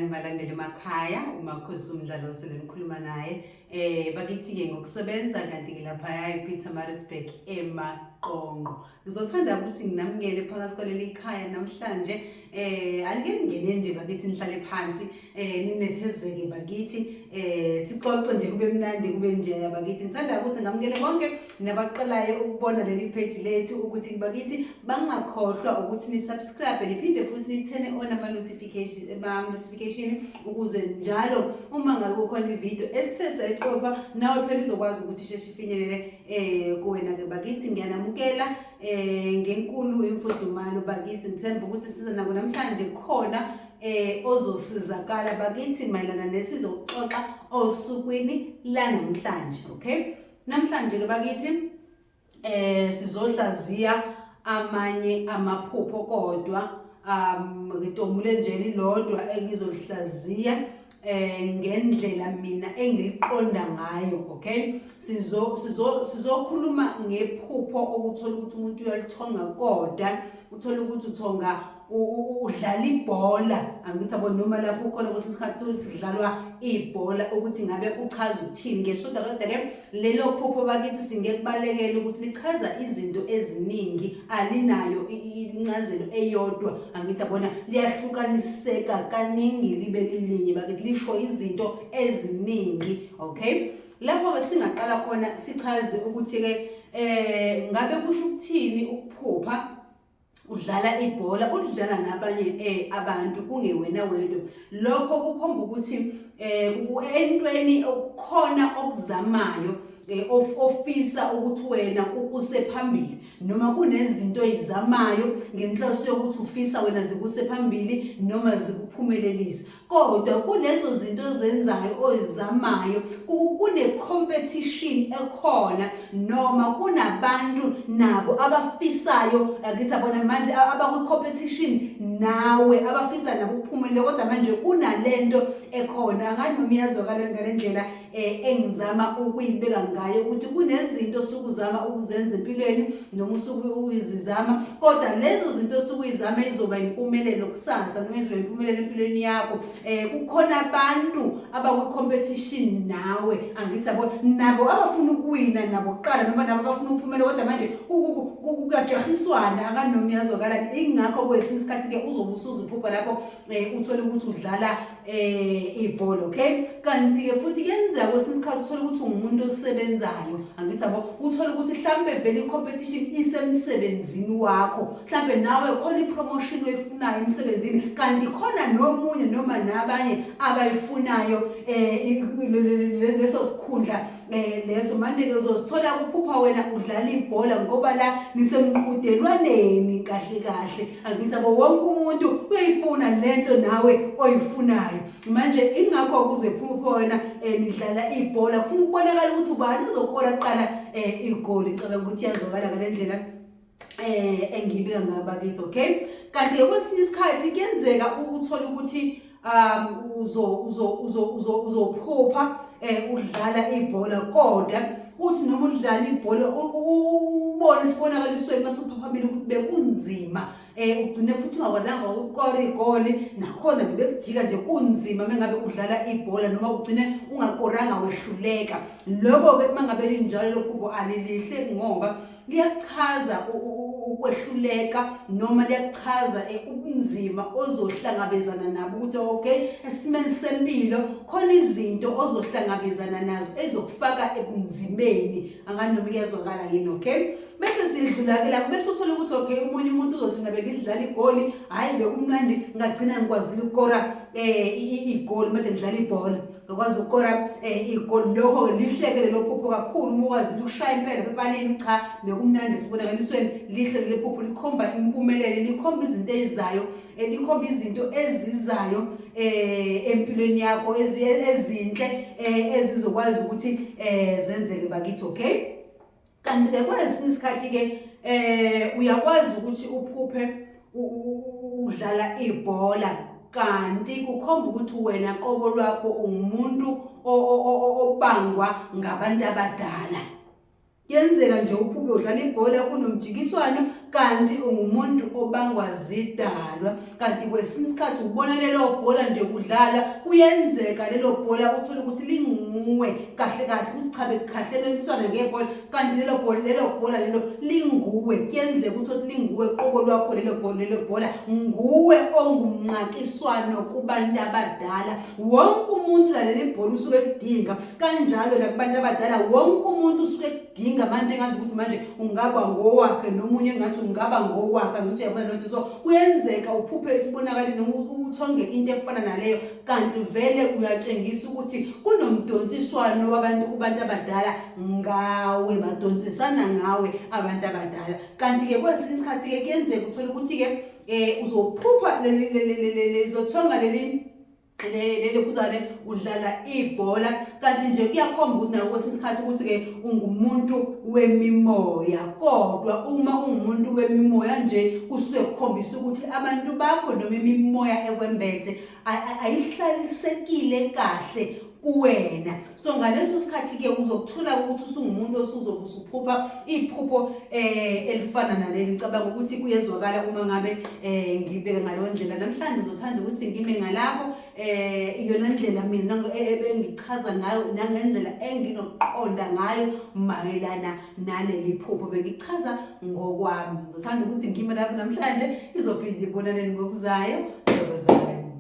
Sanibonani balandeli emakhaya, uMakhosi umdlalo osele nikhuluma naye. Bakithi ke ngokusebenza kanti ngilaphaya ePietermaritzburg eMaqonqo. Ngizothanda ukuthi nginamukele phakathi kwaleli khaya namhlanje. Anike ningene nje bakithi nihlale phansi, ninethezeke bakithi, sixoxe nje kube mnandi kube nje bakithi. Ngithanda ukuthi ngamukele bonke nabaqalayo ukubona leli page lethu ukuthi bakithi bangakhohlwa ukuthi ni subscribe niphinde futhi ni turn on ama notification ama notification ukuze njalo uma ngabe kukhona ivideo esithe sayiqopha nawe phela izokwazi ukuthi isheshe ifinyelele kuwena ke bakithi. Ngiyanamukela ngenkulu imfudumalo bakithi, ngithemba ukuthi siza nako namhlanje khona ozosizakala bakithi mayelana nesizoxoxa osukwini lanamhlanje. Okay, namhlanje ke bakithi sizohlaziya amanye amaphupho, kodwa ngitomule nje lilodwa engizolihlaziya ngendlela mina engiliqonda ngayo. Okay, sizokhuluma ngephupho okuthola ukuthi umuntu uyalithonga, kodwa uthola ukuthi uthonga udlala ibhola, angithi abo noma lapho ukhona kwesinye isikhathi ukuthi kudlalwa ibhola, ukuthi ngabe uchaza ukuthini ngeshoda. Kodwa ke lelo phupho bakithi singekubalekela ukuthi lichaza izinto eziningi, alinayo incazelo eyodwa, angithi yabona, liyahlukaniseka kaningi libe lilinye bakithi, lisho izinto eziningi. Okay, lapho ke singaqala khona sichaze ukuthi ke ngabe kusho ukuthini ukuphupha udlala ibhola, udlala nabanye abantu kungewena wedwa. Lokho kukhomba ukuthi entweni okukhona okuzamayo, ofisa ukuthi wena kukuse phambili, noma kunezinto oyizamayo ngenhloso yokuthi ufisa wena zikuse phambili noma zikuphumelelise, kodwa kulezo zinto ozenzayo oyizamayo kune-competition ekhona, noma kunabantu nabo abafisayo, angithi abona manje, abakwi-competition nawe, abafisa nabo ukuphumelela, kodwa manje kunalento ekhona. Angazi noma iyazwakala ngale ndlela engizama ukuyibeka ngayo, ukuthi kunezinto osuke uzama ukuzenza empilweni noma usuke uyizizama, kodwa lezo zinto osuke uyizama izoba impumelelo kusasa noma izoba impumelelo empilweni yakho. Kukhona abantu abakwi-competition nawe, angithi yabo, nabo abafuna ukuwina nabo kuqala, noma nabo abafuna ukuphumelela, kodwa manje kuyajahiswana, akanoma iyazwakala. Ingakho kwesinye isikhathi-ke uzobe usuziphupha lapho uthole ukuthi udlala ibhola. Okay, kanti-ke futhi kuyenzeka kwesinye isikhathi uthole ukuthi ungumuntu osebenzayo, angithi yabo, uthole ukuthi mhlampe vele i-competition isemsebenzini wakho, mhlampe nawe khona i-promotion oyifunayo emsebenzini, kanti khona nomunye noma nabanye abayifunayo leso sikhundla leso. Manje-ke uzozithola kuphupha wena udlala ibhola, ngoba la nisemqhudelwaneni kahle kahle, angithi yabo, wonke umuntu uyayifuna lento nawe oyifunayo. Manje ingakho kuze phupha wena nidlala ibhola, kufuna ukubonakala ukuthi ubani uzokora kuqala igoli. Ngicabanga ukuthi iyazwakala ngale ndlela engiyibeka ngayo bakithi. Okay, kanti kwesinye isikhathi kuyenzeka uthole ukuthi uzo uzo uzo uzo uzophupha udlala ibhola, kodwa uthi noma udlala ibhola ubone isibonakalisweni masuphaphamile ukuthi bekunzima, ugcine futhi ungakwazanga ukukora igoli, nakhona bebekujika nje kunzima mengabe udlala ibhola, noma ugcine ungakoranga wehluleka. Lokho-ke uma ngabe linjalo lophupho alilihle, ngoba liyachaza ukwehluleka noma liyachaza ubunzima ozohlangabezana nabo, ukuthi okay, esimeni sempilo khona izinto ozohlangabezana nazo ezokufaka ebunzimeni. Angani noma kuyazwakala yini? Okay, bese sidlula-ke lapho, bese uthole ukuthi okay, omunye umuntu uzothi mina bengidlala igoli, hhayi bekumnandi, ngagcina ngikwazile ukukora igoli, made ngidlala ibhola ngakwazi ukukora igoli. Lokho-ke lihleke lelo phupho kakhulu uma ukwazile ukushaya impela epalini. Cha, bekumnandi esibonakalisweni, lihle lelo phupho, likhomba impumelelo, likhomba izinto ezizayo, likhomba izinto ezizayo empilweni yakho ezinhle ezizokwazi ukuthi zenzeke bakithi. Okay, kanti-ke kwesinye isikhathi-ke uyakwazi ukuthi uphuphe udlala ibhola, kanti kukhomba ukuthi wena qobo lwakho ungumuntu obangwa ngabantu abadala. Kuyenzeka nje uphuphe udlala ibhola, kunomjikiswano, kanti ungumuntu obangwa zidalwa. Kanti kwesinye isikhathi ubona lelo bhola nje kudlala, kuyenzeka lelo bhola uthole ukuthi linguwe kahle kahle, ukuthi cha bekukhahleliswana ngebhola, kanti lelo bhola lelo bhola lelo linguwe. Kuyenzeka ukuthi uthi linguwe qobo lwakho lelo bhola lelo bhola, nguwe ongumnqakiswano kubantu abadala. Wonke umuntu lalela ibhola usuke elidinga, kanjalo nakubantu abadala wonke umuntu usuke ekudinga. Manje engazi ukuthi manje ungaba ngowakhe nomunye engathi ungaba ngowakhe, angithi uyabona loo nto. So kuyenzeka uphuphe isibonakali noma uthonge into efana naleyo, kanti vele uyatshengisa ukuthi kunomdonsiswano wabantu kubantu abadala ngawe, badonsisana ngawe abantu abadala. Kanti-ke kwesinye isikhathi-ke kuyenzeka uthole ukuthi-ke um uzophupha uzothonga leli lelokuzane udlala ibhola, kanti nje kuyakhomba ukuthi nawe kwesinye isikhathi ukuthi-ke ungumuntu wemimoya. Kodwa uma ungumuntu wemimoya nje kusuke kukhombisa ukuthi abantu bakho noma imimoya ekwembethe ayihlalisekile kahle kuwena. So ngaleso sikhathi-ke uzokuthola ukuthi usungumuntu osuzobe usuphupha iphupho elifana naleli. Ngicabanga ukuthi kuyezwakala uma ngabe ngibeka ngaleyo ndlela. Namhlanje ngizothanda ukuthi ngime ngalapho, iyona ndlela mina ebengichaza ngayo nangendlela enginokuqonda ngayo mayelana naleli phupho, bengichaza ngokwami. Ngizothanda ukuthi ngime lapho namhlanje, izophinde ibonaneni ngokuzayo. Thokozani.